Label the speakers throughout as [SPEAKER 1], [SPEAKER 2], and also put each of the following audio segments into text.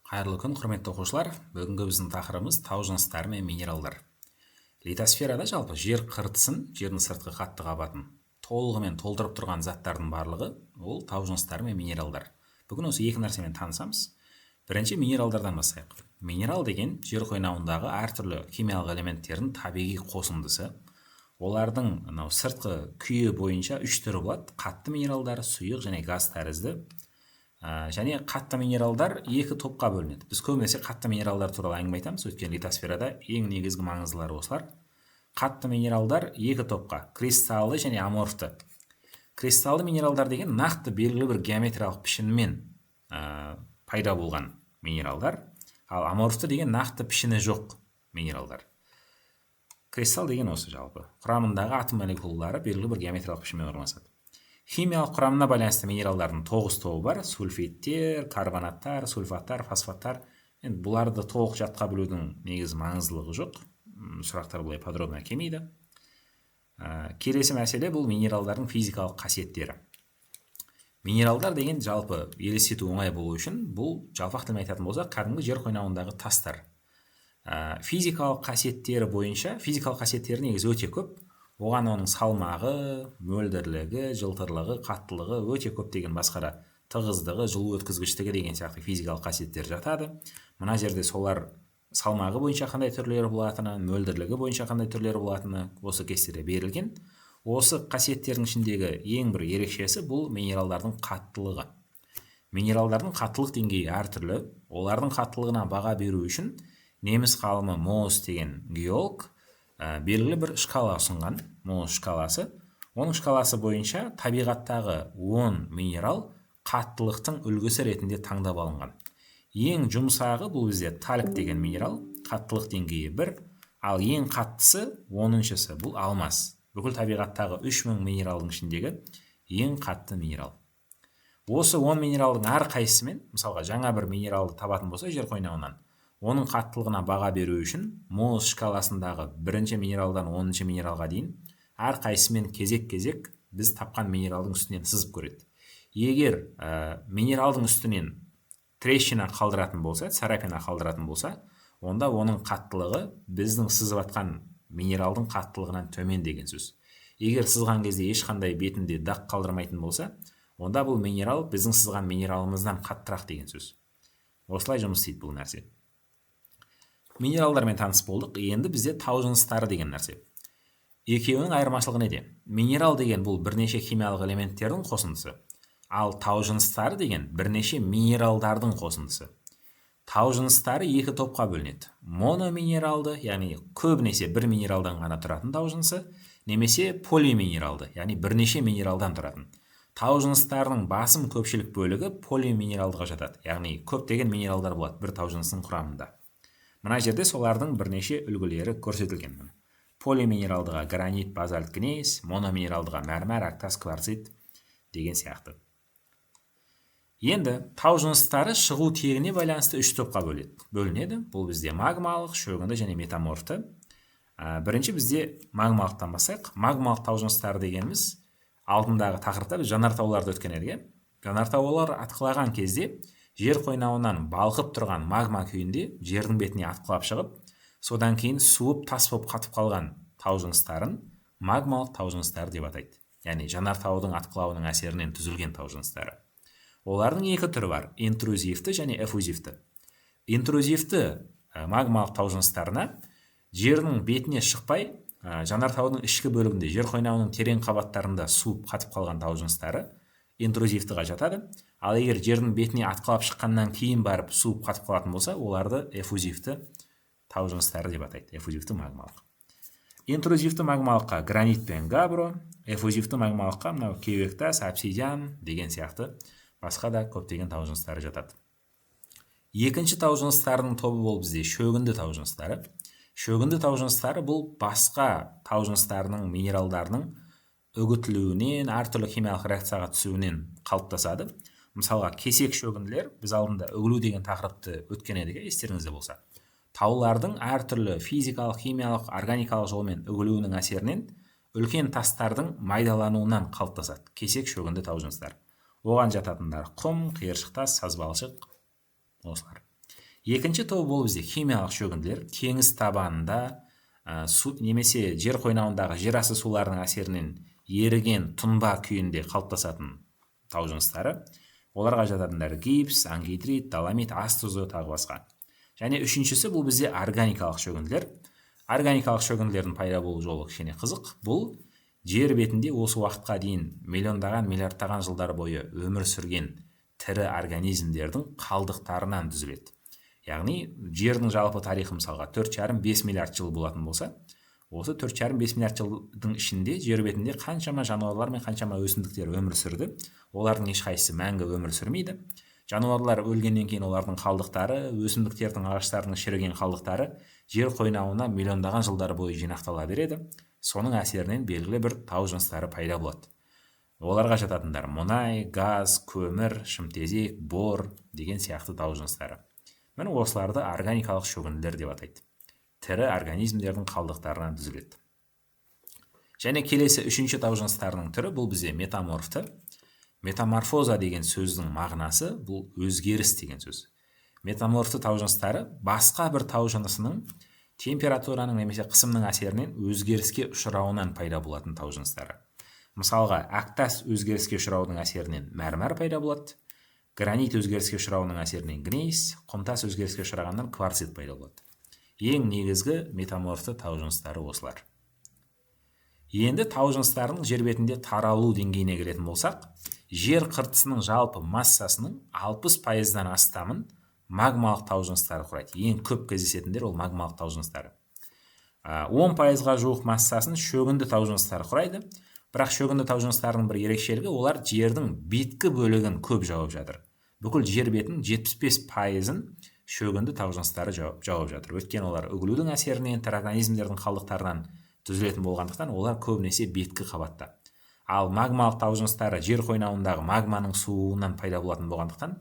[SPEAKER 1] Қайырлы күн, құрметті оқушылар! Бүгінгі біздің тақырыбымыз – тау жыныстары мен минералдар. Литосферада жалпы жер қыртысын, жердің сыртқы қатты қабатын толығымен толтырып тұрған заттардың барлығы – ол тау жыныстары мен минералдар. Бүгін осы екі нәрсемен танысамыз. Бірінші минералдардан бастайық. Минерал деген – жер қойнауындағы әртүрлі химиялық элементтердің табиғи қосындысы. Олардың мынау сыртқы күйі бойынша үш түрі болады: қатты минералдар, сұйық және газ тәрізді. Және қатты минералдар екі топқа бөлінеді. Біз көбінесе қатты минералдар туралы әңгіме айтамыз, өйткені литосферада ең негізгі маңыздылары осылар. Қатты минералдар екі топқа: кристаллды және аморфты. Кристаллды минералдар деген – нақты белгілі бір геометриялық пішінмен пайда болған минералдар, ал аморфты деген – нақты пішіні жоқ минералдар. Кристалл деген осы жалпы құрамындағы атом молекулалары белгілі бір геометриялық пішінмен орналасады. Химиялық құрамына байланысты минералдардың тоғыз тобы бар: сульфидтер, карбонаттар, сульфаттар, фосфаттар. Енді бұларды толық жатқа білудің негізі маңыздылығы жоқ, сұрақтар бұлай подробно келмейді. Келесі мәселе – бұл минералдардың физикалық қасиеттері. Минералдар деген, жалпы елестету оңай болу үшін, бұл жалпақ тілмен айтатын болсақ, кәдімгі жер қойнауындағы тастар. Физикалық қасиеттері бойынша, физикалық қасиеттері негізі өте көп. Оған оның салмағы, мөлдірлігі, жылтырлығы, қаттылығы, өте көптеген басқа да тығыздығы, жылу өткізгіштігі деген сияқты физикалық қасиеттер жатады. Мына жерде солар салмағы бойынша қандай түрлері болатыны, мөлдірлігі бойынша қандай түрлері болатыны осы кестеде берілген. Осы қасиеттердің ішіндегі ең бір ерекшесі – бұл минералдардың қаттылығы. Минералдардың қаттылық деңгейі әртүрлі. Олардың қаттылығына баға беру үшін неміс ғалымы Моос деген геолог белгілі бір шкала ұсынған, Моос шкаласы. Оның шкаласы бойынша табиғаттағы 10 минерал қаттылықтың үлгісі ретінде таңдап алынған. Ең жұмсағы – бұл бізде тальк деген минерал, қаттылық деңгейі 1, ал ең қаттысы, 10-шысы, бұл алмас. Бүкіл табиғаттағы 3000 минералдың ішіндегі ең қатты минерал. Осы 10 минералдың әрқайсысымен, мысалға, жаңа бір минералды табатын болса жер қойнауынан, оның қаттылығына баға беру үшін Моос шкаласындағы бірінші минералдан 10-шы минералға дейін әрқайсысымен кезек-кезек біз тапқан минералдың үстінен сызып көреді. Егер минералдың үстінен трещина қалдыратын болса, царапина қалдыратын болса, онда оның қаттылығы біздің сызып жатқан минералдың қаттылығынан төмен деген сөз. Егер сызған кезде ешқандай бетінде дақ қалдырмайтын болса, онда бұл минерал біздің сызған минералымыздан қаттырақ деген сөз. Осылай жұмыс істейді бұл нәрсе. Минералдармен таныс болдық. Енді бізде тау жыныстары деген нәрсе. Екеуінің айырмашылығы неде? Минерал деген – бұл бірнеше химиялық элементтердің қосындысы, ал тау жыныстары деген – бірнеше минералдардың қосындысы. Тау жыныстары екі топқа бөлінеді: мономинералды, яғни көбінесе бір минералдан ғана тұратын тау жынысы, немесе полиминералды, яғни бірнеше минералдан тұратын. Тау жыныстарының басым көпшілік бөлігі полиминералдыға жатады, яғни көптеген минералдар болады бір тау жынысының құрамында. Мына жерде солардың бірнеше үлгілері көрсетілген. Полиминералдыға гранит, базальт, гнейс, мономинералдыға мәрмәр, әктас, кварцит деген сияқты. Енді тау жыныстары шығу тегіне байланысты үш топқа бөлінеді. Бұл бізде магмалық, шөгінді және метаморфты. Бірінші бізде магмалықтан бастайық. Магмалық тау жыныстары дегеніміз – алдындағы тақырыпта біз жанартауларды өткен едік, иә. Жанартаулар атқылаған кезде жер қойнауынан балқып тұрған магма күйінде жердің бетіне атқылап шығып, содан кейін суып, тас болып қатып қалған тау жыныстарын магмалық тау жыныстары деп атайды, яғни жанартаудың атқылауының әсерінен түзілген тау жыныстары. Олардың екі түрі бар: интрузивті және эффузивті. Интрузивті магмалық тау жыныстарына жердің бетіне шықпай, жанартаудың ішкі бөлігінде, жер қойнауының терең қабаттарында суып, қатып қалған тау жыныстары интрузивтіға жатады. Ал егер жердің бетіне атқылап шыққаннан кейін барып суып, қатып қалатын болса, оларды эффузивті тау жыныстары деп атайды, эффузивті магмалық. Интрузивті магмалыққа гранит пен габбро, эффузивті магмалыққа мынау кеуектас, обсидиан деген сияқты басқа да көптеген тау жыныстары жатады. Екінші тау жыныстарының тобы болып бізде шөгінді тау жыныстары. Шөгінді тау жыныстары – бұл басқа тау жыныстарының минералдарының үгітілуінен, әртүрлі химиялық реакцияға түсуінен қалыптасады. Мысалға, кесек шөгінділер. Біз алдында үгілу деген тақырыпты өткен едік, иә, естеріңізде болса. Таулардың әртүрлі физикалық, химиялық, органикалық жолмен үгілуінің әсерінен үлкен тастардың майдалануынан қалыптасады кесек шөгінді тау жыныстары. Оған жататындар – құм, қиыршық тас, сазбалшық, осылар. Екінші тобы бұл бізде химиялық шөгінділер. Теңіз табанында су немесе жер қойнауындағы жер асты суларының әсерінен еріген тұнба күйінде қалыптасатын тау жыныстары. Оларға жататындар гипс, ангидрит, доломит, ас тұзы, тағы басқа. Және үшіншісі бұл бізде органикалық шөгінділер. Органикалық шөгінділердің пайда болу жолы кішкене қызық. Бұл жер бетінде осы уақытқа дейін миллиондаған, миллиардтаған жылдар бойы өмір сүрген тірі организмдердің қалдықтарынан түзіледі. Яғни жердің жалпы тарихы мысалға 4,5-5 миллиард жыл болатын болса, осы 4,5-5 миллиард жылдың ішінде жер бетінде қаншама жануарлар мен қаншама өсімдіктер өмір сүрді, олардың ешқайсысы мәңгі өмір сүрмейді. Жануарлар өлгеннен кейін олардың қалдықтары, өсімдіктердің, ағаштардың шіріген қалдықтары жер қойнауына миллиондаған жылдар бойы жинақтала береді. Соның әсерінен белгілі бір тау жыныстары пайда болады. Оларға жататындар мұнай, газ, көмір, шымтезек, бор деген сияқты тау жыныстары. Міне, осыларды органикалық шөгінділер деп атайды. Тірі организмдердің қалдықтарынан түзіледі. Және келесі үшінші тау жыныстарының түрі бұл бізде метаморфты. Метаморфоза деген сөздің мағынасы бұл өзгеріс деген сөз. Метаморфты тау жыныстары басқа бір тау жынысының температураның немесе қысымның әсерінен өзгеріске ұшырауынан пайда болатын тау жыныстары. Мысалға, әктас өзгеріске ұшыраудың әсерінен мәрмәр пайда болады, гранит өзгеріске ұшырауының әсерінен гнейс, құмтас өзгеріске ұшырағаннан кварцит пайда болады. Ең негізгі метаморфты тау жыныстары осылар. Енді тау жыныстарының жер бетінде таралу деңгейіне келетін болсақ, жер қыртысының жалпы массасының 60%-дан астамын магмалық тау жыныстары құрайды. Ең көп кездесетіндер ол магмалық тау жыныстары. 10%-ға жуық массасын шөгінді тау жыныстары құрайды. Бірақ шөгінді тау жыныстарының бір ерекшелігі, олар жердің беткі бөлігін көп жауып жатыр. Бүкіл жер бетінің 75%-ын шөгінді тау жыныстары жауып жатыр. Өйткені олар үгілудің әсерінен, тірі организмдердің қалдықтарынан түзілетін болғандықтан, олар көбінесе беткі қабатта. Ал магмалық тау жыныстары жер қойнауындағы магманың суынан пайда болатын болғандықтан,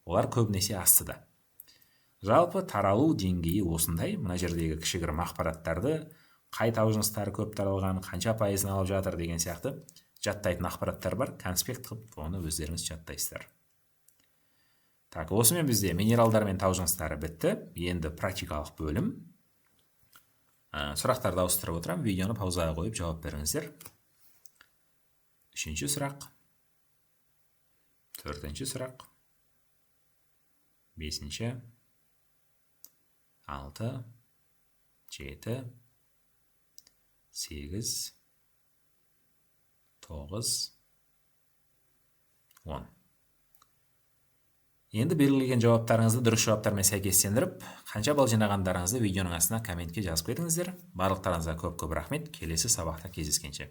[SPEAKER 1] олар көбінесе астыда. Жалпы таралу деңгейі осындай. Мына жердегі кішігірім ақпараттарды, қай тау жыныстары көп таралған, қанша пайызын алып жатыр деген сияқты жаттайтын ақпараттар бар. Конспект қылып оны өздеріңіз жаттайсыздар. Так, осымен бізде минералдар мен тау жыныстары бітті. Енді практикалық бөлім. Сұрақтарды ауыстырып отырамын, видеоны паузаға қойып жауап беріңіздер. Үшінші сұрақ, төртінші сұрақ, бесінші, 6, 7, 8, 9, 10. Енді белгілеген жауаптарыңызды дұрыс жауаптармен сәйкестендіріп, қанша балл жинағандарыңызды видеоның астына комментке жазып кетіңіздер. Барлықтарыңызға көп-көп рахмет. Келесі сабақта кездескенше.